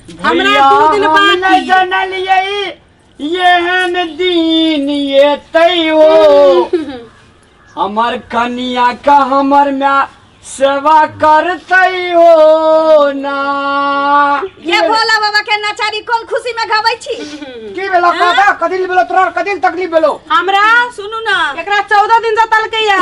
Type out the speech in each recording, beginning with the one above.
हमरा भैया, 2 दिन हम बाकी। नहि जनलियै एहन दिन एतै ओ हमर कनिया का हमर माय सेवा करतै ओ ना। ये भोला बाबा के नचारी कोन खुशी में गबै छी? की भेलो काका? कथी भेलो तोरा? कथी तकलीफ भेलो? हमरा सुनू ना, एकरा 14 दिन जतलकै या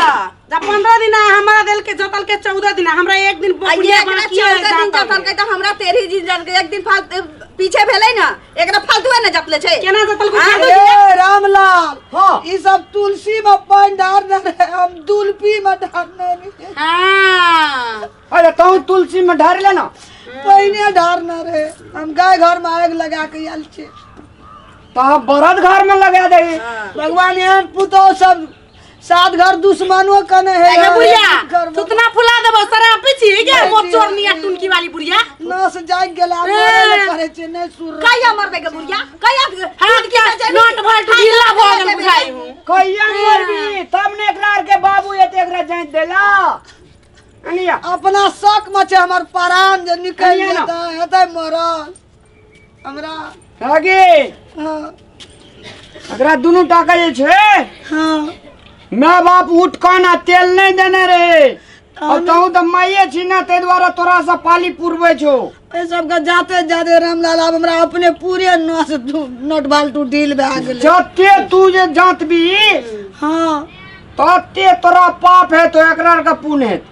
जब 15 दिन हमरा देलकै, जतलकै 14 दिन, हमरा एक दिन आ ये बुढ़िया एकरा बाकी है 14 दिन जातल। जतलकै तऽ हमरा 13 दिन जतलकै, एक दिन फालतू पीछे भेलै ना, एकरा फालतू ने जतले छै। केना जतलकै? ए रामलाल, हाँ। ई सब तुलसी में पानि ढारने रहे, हम दुलपी में ढारने रहे। हाँ। अरे तू तुलसी में ढार ले ना। पहिने ढारने रहे, हम गाय घर में आगि लगा के आयल छी। तो बरद घर में लगा दे। भगवान एहन पुतोह सब सात घर दुश्मनो कने है। ए बुढ़िया, घर में थुतना फुला देबो, शराब पी छी गे नहीं मोट छी। चोरनिया टुनकी वाली बुढ़िया। नस जागि गेल, आब मरे लए करै छै, नहि सुर। कहिया मरबै गे बुढ़िया? कहिया? हाथ के नट भल्ट ढीला भऽ गेल बुझाइ हूँ। कहिया मरबी तब ने एकरा आर के बाबू एते एकरा जाइत देला अनिया। अपना शक में छै हमर प्राण जे निकलि अनिया ना। जेतै, हेतै मरल हमरा। आगे। हाँ। एकरा दुनू टाका जे छै, हाँ, my बाप उठ कऽ ना तेल नहीं देने रहे और तहु तऽ माइये छी ना, ताहि दुआरे तोरा से पाली पुरबै छौ। एहि सबके जाते जाते रामलाल आब हमरा अपने पूरे नस नट बाल्टू ढील भए गेलै। जते तू जे जातबी, हाँ, तते तोरा पाप है, तो एकरा आर के पुण्य हेत।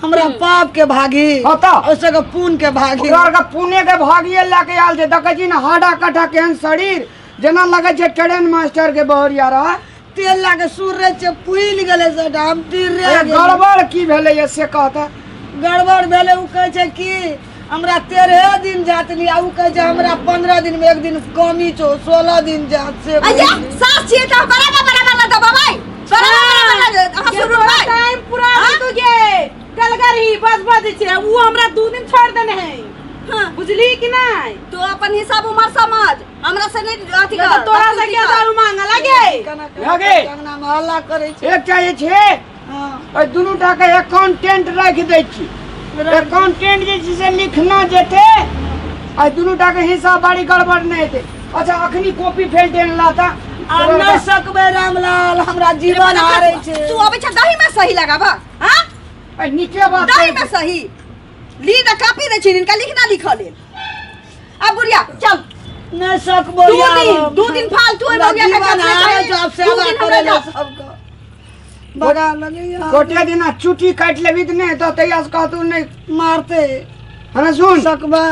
हमरा पाप के भागी? हाँ तऽ। ओहि के पुण्य के भागी। ओकरा आर के पुण्य के भागिए लए के आयल छै। देखै छी ने हाडा काठा केहन शरीर, जेना लगै छै ट्रेन मास्टर के बहुरिया रह। तेल लए के सुर छै, फूलि गेलै सबटा, हम तीर अरे गड़बड़ की भेलै ये से कहता। गड़बड़ भेलै, ओ कहै छै कि हमरा 13 दिन जात ली, आ ओ कहै छै हमरा 15 दिन में एक दिन कमी छौ, 16 दिन जात से। अయ్या सास छियै तऽ बराबर बराबर ना दबाबै, बराबर बराबर ना अहाँ शुरू होबै। टाइम पूरा दे गे गलगरही बज बज छै, उ हमरा 2 दिन छोड़ देने है। हाँ। बुझली कि नहीं? तू अपन हिसाब उमर समझ, हमरा से नहीं अथी तो कर। तोरा से क्या दारू मांगा लगे? केना लगे। अंगना में हल्ला करै छै। एकटा जे छै, हाँ, एहि दुनू टा के अकाउंटेंट राखि दै छी। अकाउंटेंट जे छै से लिखना जेतै, एहि दुनू टा के हिसाब बारी गड़बड़ नहि हेतै। अच्छा अखनी कॉपी फेल देन लाता। आ नहि सकबै रामलाल, हमरा जीवन हारै छै। तू अबै छ दही में सही लगाबा? हाँ। एहि नीचे बात दही में सही ली तऽ कॉपी दै छी इनका लिखना लिखऽ लेल। अब बुढ़िया चल। नहि सकबो। दू यार दिन, हम। 2 दिन फालतू हमरा हो गया। जीवन हारै छै, आब दू सेवा दिन करै हमरा लए जाओ। सबके बगा लगैया। गोटे दिना चुटी काटि लेबी तऽ नहि तऽ तहिया से कहतू नहि मारते। हँ सुन। सकबै।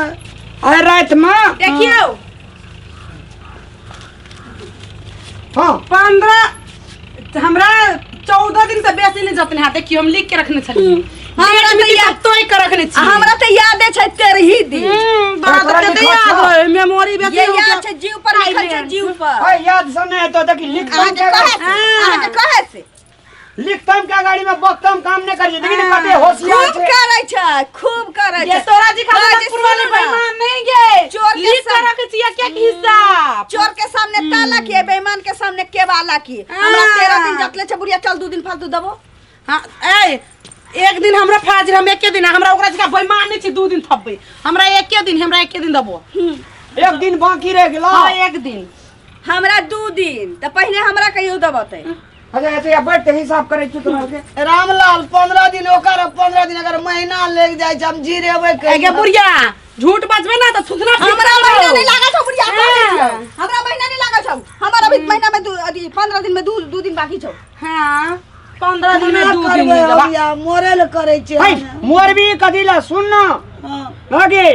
आइ रातिमे देखियौ। हाँ। 15 हमरा 14 दिन से बेसी नहीं जतने हाथ। देखियौ, हम लिख के रखने छलियै। हमरा डेट तऽ मिति तोय के रखने छी। हमरा तऽ यादे छै 13 दिन। तोरा तोरा तऽ लिखल याद छौ? है, मेमोरी बेसी ये हो याद गया। छै, जीव पर लिखल छै, जीव पर। अरे याद से नहि हेतौ, देखी लिखतम अहाँके के कहै से, अहाँके कहै से। लिखतम के गाड़ी में बकतम काम नहि करियै। देखी ने कते होशियार खूब छै। करै छै, खूब करै ये छै। तोरा जी खाली हाँ, जे पुरवाली सुनू ना। बेईमान नहीं गे। चोर के लिख के संग- रखे छियै क्या के हिसाब। चोर के सामने ताला की है, बेईमान के सामने केवाला की। हमरा 13 दिन जतले छै बुढ़िया, चल 2 दिन फालतू देबो। हाँ, ए एक दिन हमरा फाजिल, हम एके दिन, हमरा ओकरा जकाँ बेईमान नहीं छी 2 दिन थपबै। हमरा एके दिन, हमरा एके दिन देबो। एक दिन बाकी रहि गेलो। हाँ, एक दिन। हमरा 2 दिन तऽ पहिने हमरा कहियो देबतै। अच्छा अच्छा, या बैठ के हिसाब करै छी तोरा के। रामलाल 15 दिन ओकर आ 15 दिन अगर महीना लागि जाइ छै, हम जीरेबै ए गे कहिया? बुढ़िया, झूठ बजबे ना तऽ थुथना हमरा फिसल महीना हो। नहीं लागल छौ बुढ़िया, कह दै छियौ। हाँ। हमरा महीना नहीं लागल छौ, हमर अभी महीना में दू अथी 15 दिन में दू दिन बाकी छौ। हाँ, 15 दिन में केना 2 दिन करबै नहीं देबा। हम या मरे लए करै छै। है मोरबी कथी ला, सुन ना। हाँ। लगे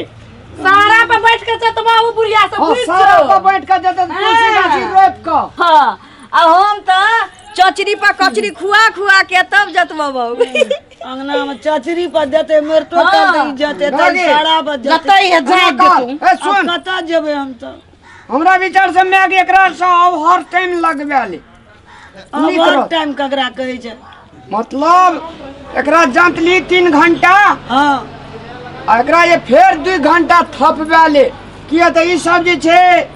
सारा पे बैठ के चतबा उ बुढ़िया से हाँ, बुझ सारा छौ। पर बैठ के जते तुलसी गाछी रोपि कऽ। हाँ, आ हम तऽ चचरी पर कचरी खुआ खुआ के तब जतबो। अंगना में चचरी पर देते मरतो हाँ। काल तऽ इज्जत हेतै। लगे। सारा पर जेतै। जतै है जाय देतू। ए सुन। आब कतऽ जेबै हम तऽ? हमरा विचार से माय के एकरा से अब हर टाइम लगबे ले। आब नीक हर रहत। टाइम ककरा कहै छै? मतलब एकरा जाँत ली 3 घंटा। हाँ। आ एकरा जे फेर 2 घंटा थपबे ले, किया तऽ ई सब जे छै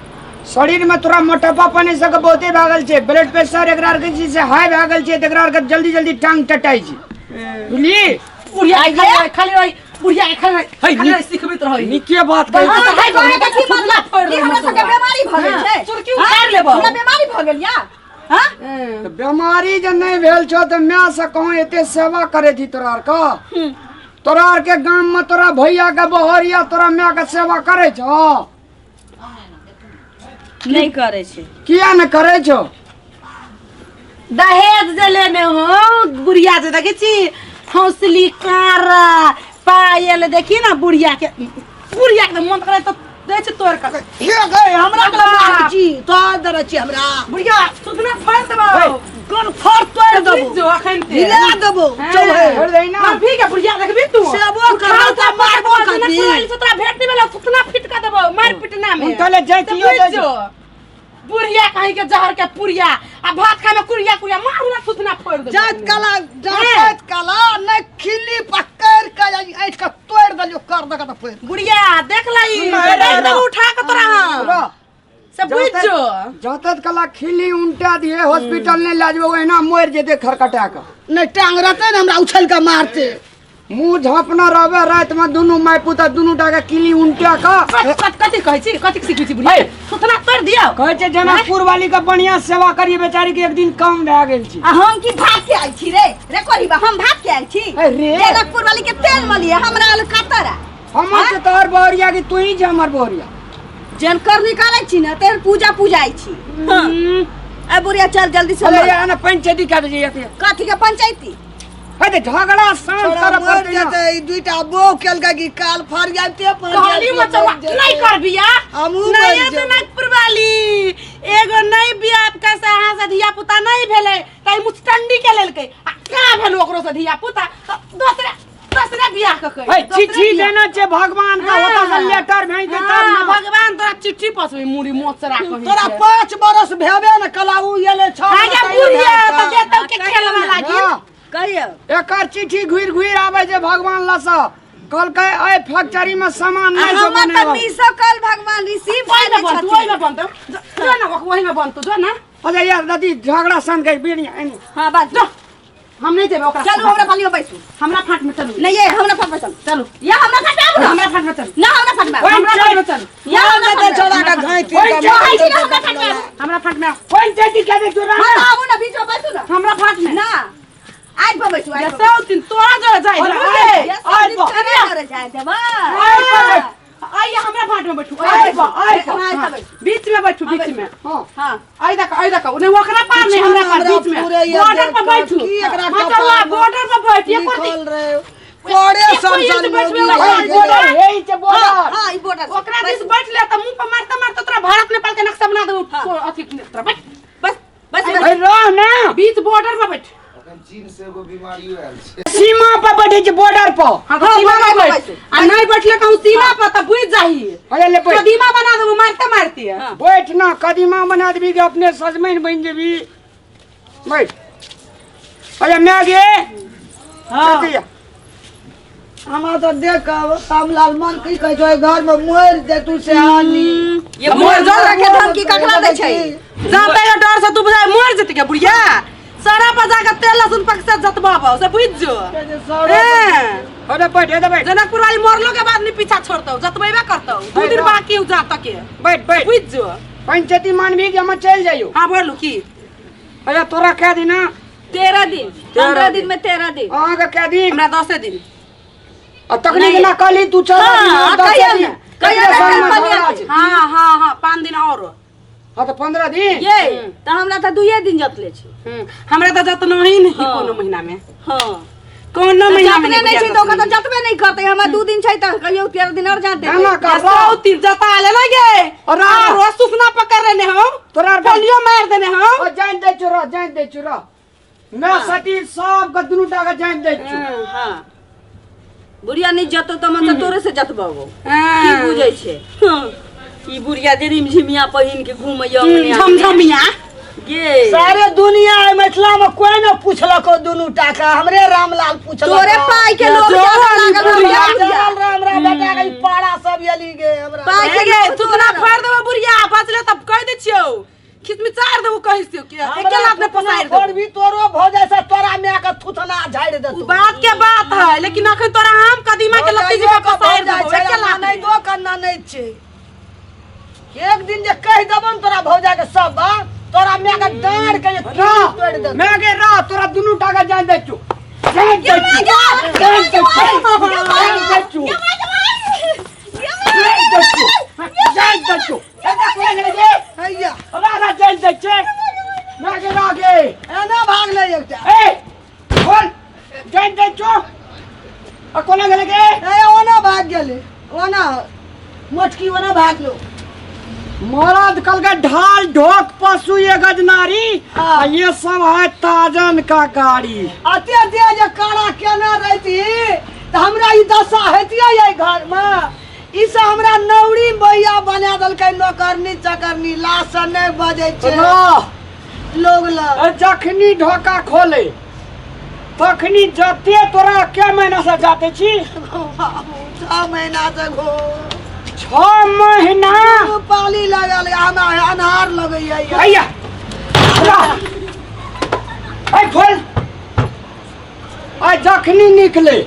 शरीर में तोरा मोटापा पने सबके बहुते भए गेल छै, ब्लड प्रेशर एकरा आरके जे छै से हाई भए गेल छै, तऽ एकरा आरके जल्दी जल्दी टांग टटाइ छै, बुझली? बुढ़िया खाली खाली ओहि बुढ़िया के खाना है, खाना सिखबैत रहै नीके बात कहै हाँ, छी। तऽ कहै के की मतलब फोड़ि की देबै हमरा सबके बेमारी भऽ गेल छै चुरकी उतारि लेबौ। हमरा बेमारी भऽ गेल या हाँ तऽ बेमारी जे नहि भेल छौ तऽ माय से कहूँ एते सेवा करे थी तोरा आर के तोरा आर के गाम में तोरा भैया के बहरिया तोरा माय के सेवा करे छौ नहि करै छै किया ने करे छौ दहेज जे लेने हो बुढ़िया जे देखै छी हौसली कारा पायल देखी ना बुढ़िया के बुढ़िया के मन करे तऽ दै छै तोड़ कऽ हे गए हमरा के मार छी तोड़ दे छी हमरा बुढ़िया सुतना फाड़ देबौ गन फड़ तोड़ देबो जो अखन ते हिला देबो चौहे छोड़ दही ना हम ठीक है बुढ़िया देखबी तू सेबो करबो तऽ मारबो करबी। तोरा भेट नहीं भेलौ सुतना फिट कऽ देबौ मार पिटना में हुनका ले जैतियो तऽ बुझि दै जो। बुढ़िया कहीं के जहर के पुड़िया आ भात खाय में कुड़िया कुड़िया मारू ना सुतना फोड़ देबौ जात कला जात कला नहीं खिल्ली पकड़ के ऐठ के तोड़ देलियो कर दे के तऽ फेर बुढ़िया देख लही सुन, देख देबौ उठा के तोरा हम रह। से बुझ जो जातत कला खिल्ली उनटा दिए हॉस्पिटल नहीं ला जेबो ओहिना मर जेते खरकटा के नहीं टांग रहते ने हमरा उछल के मारते मुंह झाँपना रहबे रात में दुनू माय पुता दुनू टा के किली उनटा के कत कत कथी कहै छी कथी सिखै छी बुढ़िया सुतना तोड़ दियौ कहै छै जनकपुर वाली के बढ़िया सेवा करिए बेचारी के एक दिन कम भए गेल छी आ हम की भाग के आयल छी रे रे कोरीबा हम भाग के आयल छी अरे। जनकपुर वाली के तेल मलिए हमरा आलू कतरा हमर से तोहर बहुरिया कि तू ही छै हमर बहुरिया जन कर निकालै छी ने तेहन पूजा पूजाइ छी हाँ। ए बुढ़िया चल जल्दी से अरे मर। यार ना पंचायती कह दे ये कथी के पंचायती अरे झगड़ा शांत छोड़ा कर मर पड़ते ना जेतै ई दुईटा बो केलकै कि काल फरियाते कहली मचवा नहीं कर बिया हमहूँ नहीं मरि ये जेबै। जनकपुर वाली एगो नहीं बिया कैसे अहाँ से धिया पुता नहीं भेलै तै मुचटंडी के लेलकै आ का भेल ओकरो से धिया पुता तऽ दोसरे दोसरे बियाह कऽ के ए चिट्ठी देना छै भगवान का होता से लेटर भेज दे तब हाँ, ना भगवान तोरा चिट्ठी पसबे मुड़ी मोचरा कही तोरा 5 बरस भेबे न कला उ एले छ आगे बुढ़िया तऽ देतौ के खेलवा लागी हाँ, कहियो एकर चिट्ठी घुरि घुरि आबै छै भगवान लसँ कहलकै एहि फैक्ट्री में सामान आ नहि छै हमर तऽ बनेबा मिसो कॉल भगवान रिसीव ओहि में केने बनतौ ओहि छथिन में बनतौ जो ना ओहि में बनतौ जो ना अच्छा यार दादी झगड़ा सन के बिड़िया एनी हाँ बात जो हम नहीं जेबै ओकरा चलू हमरा पालियो बैसू हमरा फाट में चलू नहीं ये हमरा फाट में चलू चलू या हमरा फाट में आबू ना। हमरा फाट में चलू ना हमरा फाट में आबू। हमरा फाट में चलू या हमरा फाट में छोड़ा के घाई ओइ कहै छी ना हमरा फाट में आबू। हमरा फाट में आओ। पंचायती कह दे चोरा हाँ तऽ आबू ना बीच में बैसू ना हमरा फाट में ना आज पर बैसू आज पर जैसे दिन तोरा जरे जाय अरे, बुझले आइ, बैसू। आइ ये पर। सब दिन तोरा जरे जाय देबा। आइए हमरा फाट में बैठू आइ पर, आइ पर। हाँ, आइ पर बैठू। बीच में बैठू बीच में हाँ हाँ आई देख आई देख नहीं ओकरा पार नहीं हमरा पार बीच में पूरे ये बॉर्डर पर देख, बैठू की एकरा हाँ, कपार चलवा में बॉर्डर पर बैठ ये पर लिखल रहे पड़े एको सन इंच सन बैठबे मोगी वाला भए गेलै। बॉर्डर हे ई छै बॉर्डर हाँ ई बॉर्डर से। ओकरा दिस बैठ ले त मुंह पर मारते मारते तोरा भारत नेपाल के नक्शा बना देबो अथी तोरा बैठ बस बस ए बस रह ना बीच बॉर्डर पर बैठ अखन चीन से एगो बीमारियो आयल छै सीमा पर बैठे छै बॉर्डर पर हाँ तो सीमा पर बॉर्डर पर बैठ आ नहीं बैठले कहूँ सीमा पर त बुझ जाही अरे ले बैठ कदीमा बना देबो मारते मारते बैठ ना कदीमा बना देबी के अपने सजमनि बनि जेबी बैठ अरे मैं गे हाँ। हाँ हमरा तऽ देख कऽ रामलाल मन की कहै छै घर में मरि जेतू से आनी ये मर के धमकी ककरा दै छै जानते हो डर से तू बुझाय मर जेती के बुढ़िया सड़ा पर जाके तेल लहसुन पक से जतबा से बुझ जो हैं। अरे बैठ ए बैठ जनकपुर वाली मरलो के बाद नहीं पीछा छोड़तौ जतबेबे करतौ दू दिन बाकी हो जा तक के बैठ बैठ बुझ जो पंचायती मानवी के हम चल जाइयो हाँ बोलू की अरे तोरा कै दिन 13 दिन 15 दिन में 13 दिन अहाँके कै दिन हमरा 10 दिन आ तखनी के ना कहली तू चल हाँ, कहियो ना, कहियो ना, संगमे कहियो झगड़ा छै। हाँ हाँ हाँ 5 दिन और हाँ तऽ 15 दिन ये तऽ हमरा तऽ दुइये दिन जतले छै हमरा तऽ जतनो ही नहीं कोनो महीना में हाँ कोनो महीना में जतने नहीं छै तऽ ओकरा तऽ जतबे नहीं करतै हमरा 2 दिन छै तऽ कहियो 13 दिन और जाते एना कर सौ तीन जता ले ना गे और और सुसना पकड़ लेने हो तोरा आर पोलियो मार देने हो ओ जान दै छौ रह जान दै छौ रह मैं सती सब के दुनू टा के जान दै छौ हाँ बुढ़िया नहीं जतो तऽ मन तऽ तोरे से जतबो की हाँ। बुझै छै हाँ। ई बुढ़िया जे रिमझिमिया पहिन के घूमैया अंगने अंगने। झमझमिया गे सारे दुनिया है मिथिला में कोई न पूछलक दुनू टाका हमरे रामलाल पूछलक तोरे पाई के लोग जो जादा लागल बुढ़िया हमरा बुढ़िया। चलल रहे हमरा बेटा के ई पाड़ा सब एली गे हमरा पाई के गे लोग सुसना तोरा फाड़ देबो बुढ़िया बचले तब कह दै छियौ खिचमिचार देबो कहि से के एके लात में पसारि देबो। और भी तोरो भऽ जाइ से तोरा माय के थुथना झाड़ि उ देतौ। बात के बात है, लेकिन अखन तोरा आम कदीमा के लत्ती जकाँ पसारि देबो एके लात नहीं में। दो कन्ना नहीं छै। एक दिन जे कहि देबो ने तोरा भौजा के सब बात, तोरा माय के डाँड़ के जे रह तोड़ि देतौ। मैं के रह तोरा दुनू टाका जान दै छु, जान दै छु, जान दै छु, जान दै छु, जान दै छु, जान दै छु। एना कोना गेलै गे? हैया रा रा जान दै छै। मैं के रह गे। एना भागलै एकटा। ए खोल, जान दै छु। आ कोना गेलै गे? ए ओना भाग गेलै, ओना मोटकी ओना भागलो। मरद कल के ढाल ढोक पशु ये गजनारी आ ये सब है ताजन का गाड़ी। अते अते जे काड़ा केने रहती तऽ हमरा ई दशा हेतियै एहि घर में। ई सब हमरा नौरी भैया बना देलकै, नौकरनी चकरनी लाश से नहि बजै छै रह। लोग लग। जखनी ढोका खोले तखनी जते तोरा के महीना से जाते छी? 6 महीना से घो। 6 महीना? दू पाली लागल, हमरा अन्हार लगैया। भैया, ए खोल। आ जखनी निकले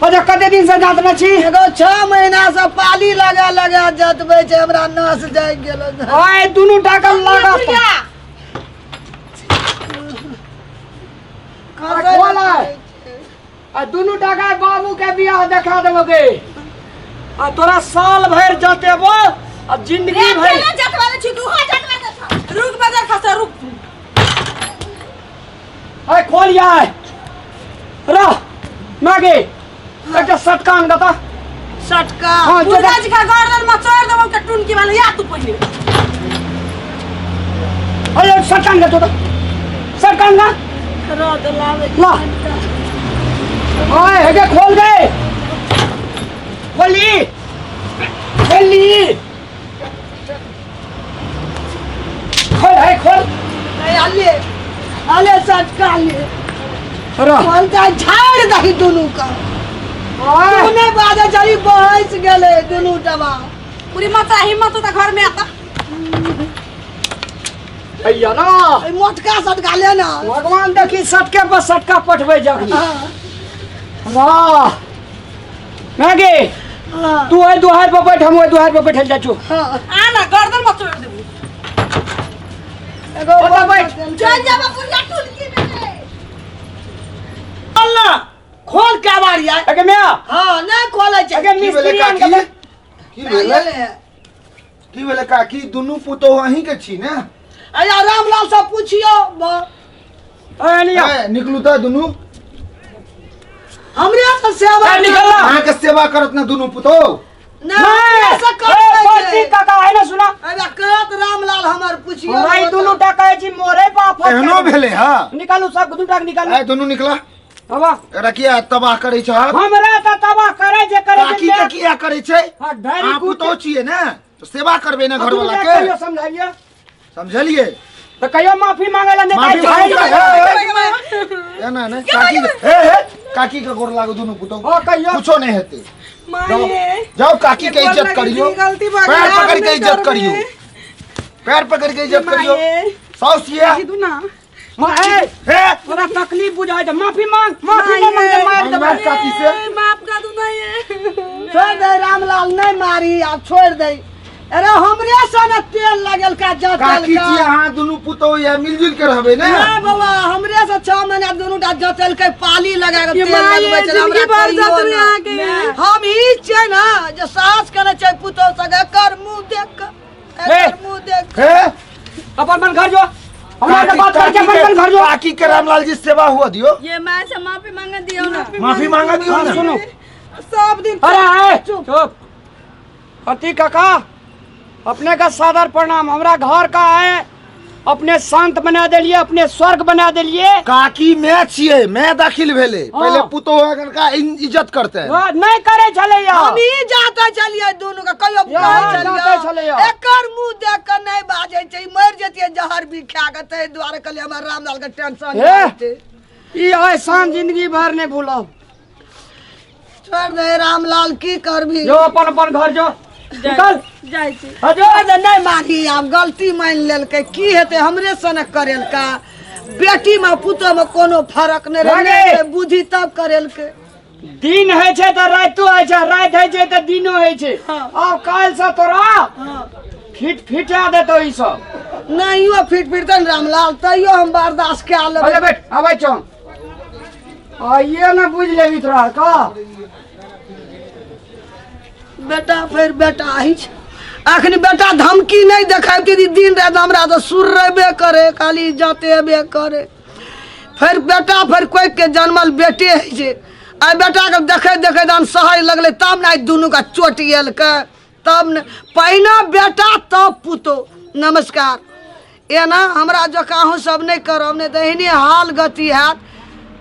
अच्छा कते दिन से जात न छी? एगो 6 महीना से पाली लगा लगा जतबै छै, हमरा नस जागि गेल। आय दुनू टाका लागत। खोल आय। आ दुनू टाका बाबू के बियाह देखा देबो गे। आ तोरा साल भरि जतेबो आ जिंदगी भरि। रुक बजर खसा रुक। आय खोल आय। रह मागे एकटा सटका आन दता। सटका? हाँ, दुर्गा जी का गर्दन में चढ़ देबो के टुनकी वाला या तू पहिले। अरे सटका आन दे तो, सटका आन दा। रह दे लावे। ला। आय हेगे खोल दे। खोली खोली खोल है खोल। ए आले आले सटका ले। रह। बोलता झाड़ दही दुनू का। आय। तू नहीं बाजे चली बहस गेले दुनू टबा। पूरी मत हिम्मत तो घर में आता। भैया ना। ए मोटका सटका ले ना। भगवान देखी सटके पर सटका पठबै जखनी। हाँ। वाह। मागे। हाँ। तू ओहि दुआरि पर बैठ, हम ओहि दुआरि पर बैठल जाइ छु। हाँ। आ ना गर्दन में चोर देबू। एगो ओतऽ बैठ। चल जा बुढ़िया टुनकी में। खोल ना, खोल के आवाज आय। अगे मिया। हाँ, नहीं खोलै छै। अगे की भेलै मिस्त्री आन काकी? के। की भेलै? की भेलै काकी? दुनू पुतोहु अहीं के छी ने? अया रामलाल से पूछियो। ए लिया। ए, निकलू तऽ दुनू। हमरे से सेवा ए, निकल ना। अहाँ के सेवा करत ना दुनू पुतोहु? नहीं, हमरे से ए, करतै बस्ती छै। काका है ना सुना। अरे कहत रामलाल हमर पूछियो। हमरा ई दुनू टा कहै छी मोरे बाप। एहनो भेलै हँ? निकालू सब दुनू टा के निकालू। ए दुनू निकला। बाबा। एकरा किया तबाह करै छह? हमरा तऽ तबाह करै छै, करै छै। काकी के किया करै छै? हाँ, ढेरी अहाँ कुछ- पुतोहु छियै ने, तऽ सेवा करबै ने आ दुनू घरवाला टा के। कहियो समझाइए। समझलियै? तऽ कहियो माफी मांगे ला नहीं माफी झाड़ि मांगे ला, देबै। हे, एना नहि, काकी के- हे, हे, काकी के गोर लागू दुनू पुतोहु। हाँ, कहियो। कुछो नहीं हेतै। माये। जाओ काकी के ये इज्जत बोल करियो, लगी गलती भऽ पैर गेल, पकड़ के नहि इज्जत करबै। करियो, पैर पकड़ के इज्जत करियो। माये। साउस ये दीदू ना। हाँ, ए, हे, तोरा तकलीफ बुझाइ छै, माफी मांग, माफी नहि मांग तऽ मारि देबै। मांग काकी से। ए, माफ कर दू ना ये। छोड़ दे रामलाल, नहीं मारी आब छोड़ दे। अरे हमरे से ने तेल लगल का जतल काकी का। जी अहाँ दुनू पुतोहु ये मिलजुल के रहबै ने? ना बाबा, हमरे से 6 महीना दुनू टा जतल के पाली लगा के ये तेल माँ, लगबै ये छलै, जिंदगी हमरा भर कहियो जतल ना। अहाँके। हम ई छियै ना जे साहस करै छै पुतोहु संगे, एकर मुँह देख के, एकर मुँह देख के। हे, अपन अपन घर जो, हमरा से बात करके अपन अपन घर जो। काकी के रामलाल जी सेवा हुआ दियो। ये मैं से माफी मांग दियो ना। माफी मांगा दियो हाँ, ना। सुनो। सब दिन अरे, ए, चुप। अति काका, अपने का सादर प्रणाम। हमरा घर का है, अपने शांत बना देलिए, अपने स्वर्ग बना देलिए। काकी मैं छियै, मैं दाखिल भेले। हाँ। पहले पुतोहु अगर का इज्जत करते हैं। हाँ, नहीं करे छले या। हम ही जाते छलियै दुनू के, कहियो या, कहै जाते छलियै। छलियै। एकर मुँह देख के नहीं बाजै छै, मरि जतियै जहर भी खा के, ताहि दुआरे कहलियै हमर रामलाल के टेंशन हे। नहि छै। ई एहसान जिंदगी भर नहीं भूलब। छोड़ दे रामलाल, की करबी? जो अपन अपन घर जो। निकल। जाइ छी। हजो। अरे नहि मारी, आब गलती मानि लेलकै। की हेतै, हमरे सनक करेलका? बेटी में पुतोह में कोनो फरक नहि रहै। रागे। नहि रहै बुद्धि तब करेलकै। दिन होइ छै तऽ रातिो होइ छै, राति होइ छै तऽ दिनो होइ छै। आब काल्हि से तोरा फिट फिटा देतौ ई सब। नहियो फिट फिरतै ने रामलाल, तैयो हम बर्दाश्त कए लेबै। अरे बैठ, आबै छौ, आइए ने बुझि लेबी तोरा का। बेटा फेर बेटा अछि। अखन बेटा धमकी नहि देखाबती दिन राति हमरा तऽ सुर्रेबे करे, खाली जतेबे करे। फेर बेटा फेर कोइ के जन्मल बेटे होइ छै। आइ बेटाके देखैत देखैत हम सहय लगलै, तब ने आइ दुनूके चोट एलकै, तब ने पहिने बेटा तब पुतोह। नमस्कार। एना हमरा जकाँ अहूँ सब नहि करब, नहि तऽ एहने हाल गति हैत।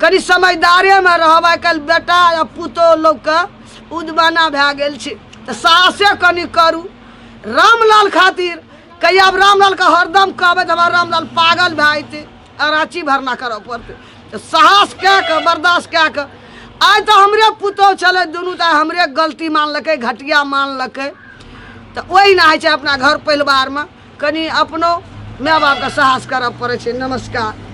कनि समझदारेमे रहब। आइ काल्हि बेटा आ पुतोह लोकके उदबाना भए गेल छै, तऽ साहसे कनि करू रामलाल खातिर। कहिया आब रामलालके हरदम कहबै तऽ हमरा रामलाल पागल भए जेतै आ राँची भरना करऽ पड़तै। तऽ साहस कए कऽ, बर्दाश्त कए कऽ, आइ तऽ हमरे पुतोह छलै दुनू, तऽ हमरे गलती मानलकै, घटिया मानलकै। तऽ ओहिना होइ छै अपना घर परिवारमे, कनि अपनो माय बापके साहस करऽ पड़ै छै। नमस्कार।